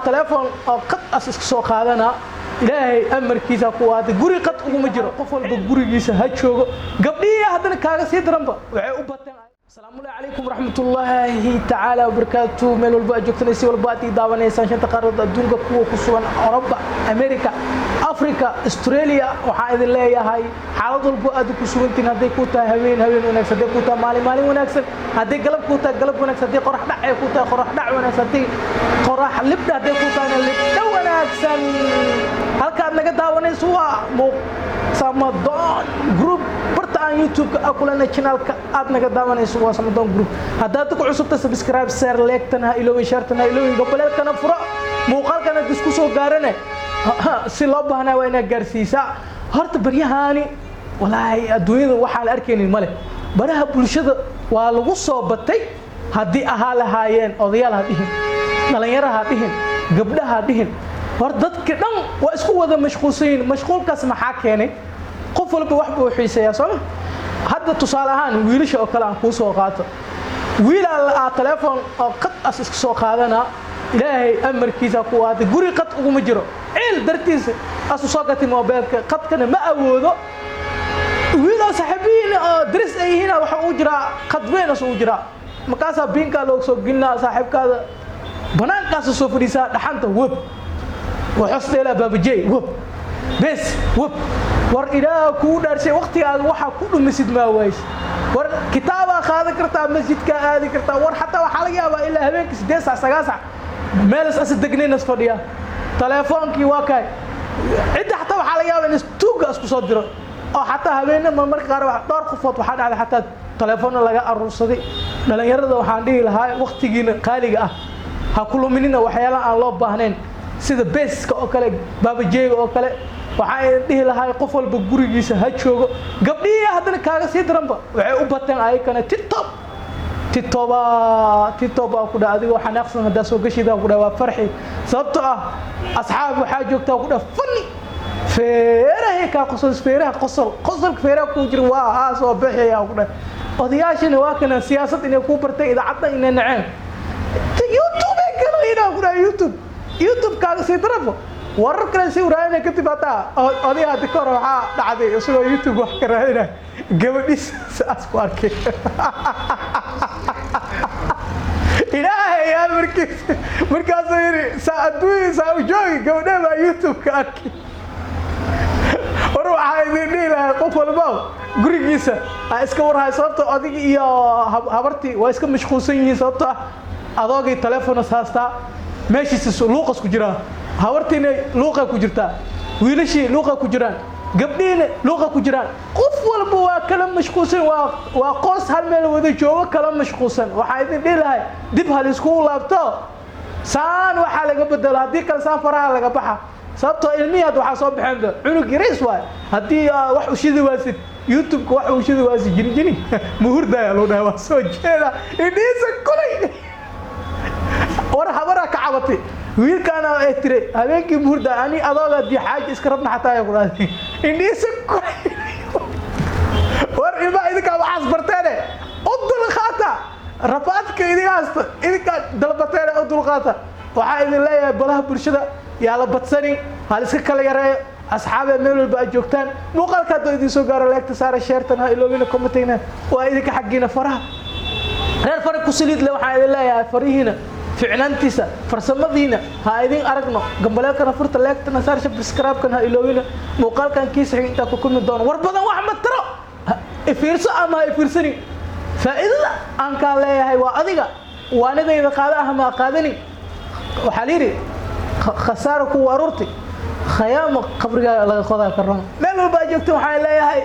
Telefoon oo qad as iska soo qaadana, Ilaahay amarkiisa ku aatay, guri qad uguma jiro. Qof walba gurigiisa ha joogo. Gabdhihii haddana kaaga sii daranba, waxay u bateen. Asalaamu calaykum waraxmatullaahi tacaala wabarakaatu. Meel walba aad joogtaan, si walba aad ii daawanaysaan, shanta qaaradood adduunka, kuwa ku sugan Oroba, America, Africa, Australia, waxaan idin leeyahay xaalad walbo aad ku sugantihiin, hadday ku tahay habeen, habeen wanaagsan; hadday ku tahay maalin, maalin wanaagsan; hadday galab ku tahay, galab wanaagsan; hadday qorax dhac ay ku tahay, qorax dhac wanaagsan; hadday qorax libdha hadday ku tahayna, libdha wanaagsan. Halka aad naga daawanayso waa Samadoon Group, barta aan YouTube-ka a kulana, channelka aad naga daawanayso waa Samadoon Group. Haddaad ku cusubta, subscribe share, like-tana ha iloowin, share-tana ha iloowin, gambaleelkana furo. Muuqaalkana isku soo gaarane si loo baahnaa waa inaad gaarsiisaa. Horta baryahaani, walaahi, adduunyada waxaan arkaynin male. Baraha bulshada waa lagu soo batay. Haddii ahaa lahaayeen odayaal ha dhihin, dhalinyaro ha dhihin, gabdhaha ha dhihin, hor dadka dhan waa isku wada mashquulsan yihiin. Mashquulkaas maxaa keenay? Qof walba wax buu xiiseeyaa, sooma? Hadda tusaale ahaan wiilasha oo kale aan kuu soo qaato. Wiilaa aa telefoon oo qad as iska soo qaadana, Ilaahay amarkiisa ku aatay, guri qad uguma jiro. Ciil dartiisa asu soo gatay moobeelka, qadkana ma awoodo. Wiil oo saaxiibihiin oo daris ay yihiin waxa uu jiraa qad weyn as uu jiraa. Markaasaa biinkaa looga soo gelinaa, saaxiibkaada banaankaasa soo fadhiisaa dhaxanta, web waxosdeelaa, baabajey, web bes web. War Ilaah kuu dhaarshay, waqtigaaga waxaa ku dhumisid maa waayis? War kitaabaa qaadan kartaa, masjidkaa aadi kartaa. War xataa waxaa laga yaabaa ilaa habeenkii 8 sac, 9 sac meelas asa degnayn fadhiya. Teleefoonkii waa kaay cidda. Xataa waxaa laga yaabaa in tuugga isku soo diro oo xataa habeena marmarka qaar dhowr qofood waxaa dhacday xataa telefoonna laga aruursaday. Dhalinyarada waxaan dhihi lahaa, waqtigiina qaaliga ah ha ku luminina waxyaalaha aan loo baahnayn, sida beeska oo kale, baabajeyga oo kale. Waxaan idin dhihi lahaa, qof walba gurigiisa ha joogo. Gabdhihii haddana kaaga sii daranba, waxay u bateen ayakana TikTok. TikToba TikTok baa ku dhaha, adigoo xanaaqsan haddaa soo gashidaa, ku dhaha waa farxi, sababtoo ah asxaab waxaa joogtaa, ku dhaha, funny feerahay kaa qosol, feeraha qosol, qosolka feeraha kuu jira waa haa soo bixaya, ku dhaha. Odayaashana waa kana siyaasad inay kuu bartay, idaacadda inay naceen, YouTube ay galayna, ku dhaha. YouTube kaaga sii darabo, warar kale si raadinay kadib. Hataa oday hadda kahor waxaa dhacday isagoo YouTube wax ka raadinay, gabadhiis saas ku arkay. Ilaahay amarkiis, markaasuu yidhi, saa adduunya saa u joogi, gabadhee baa YouTube ka arkay. War waxaa idin dhihi lahaa, qof walba gurigiisa ha iska warhayo, sababto odigi iyo habartii waa iska mashquulsan yihiin, sababto ah adoogii telefonas haastaa, meeshiisa luuqas ku jiraa, habartiina luuqa ku jirtaa, wiilashii luuqa ku jiraan, gabdhihiina luuqa ku jiraan. Qof walba waa kala mashquulsan, waa qoos hal meel wada joogo, kala mashquulsan. Waxaa idin dhihi lahay, dib hal iskugu laabto, saan waxaa laga bedelo. Haddii kale saan faraha laga baxa, sababtoo ilmihii hadda waxaa soo baxeenba cunug yariis waay. Haddii wax ushidi waasid YouTube-ka, wax ushidi waasid, jini jini muhurdaya loo dhahay, waa soo jeeda, indhihiisa kulay. War habaraa ka cabatay, wiilkaana ay tiri, habeenkii muhurda, ani adooga dii xaaji iska rabna xataa ay ku dhahday, indhihiisa kulay. War ilmaha idinkaa waxaas barteene, u dulqaata rafaadka idinkaas idinkaa dalbateene, u dulqaata. Waxaa idin leeyahay, badaha bulshada yaa la badsanin, hal iska kala yareeyo. Asxaabee, meel walba aad joogtaan, muuqaalka haddoo idin soo gaaro, like-ta saara, share-tan ha iloobina, comment-igna waa idinka xaggiina. Faraha reer fara ku saliid le, waxaan idin leeyahay, farihiina ficnaantiisa, farsamadiina ha idin aragno. Gambaleelkana furta, like-tana saar, subscribe-kan ha iloobina. Muuqaalkan kiisa xig intaa ku kulmi doono. War badan wax ma taro. Ifiirso ama ha ifiirsani, faa'iidada aan kaa leeyahay waa adiga. Waanidayda qaada ah ma qaadani. Waxaa la yidhi, khasaara kuwa aruurtay, khayaamo qabrigaa laga qodaa. Karoon meel walba aad joogta, waxaan leeyahay.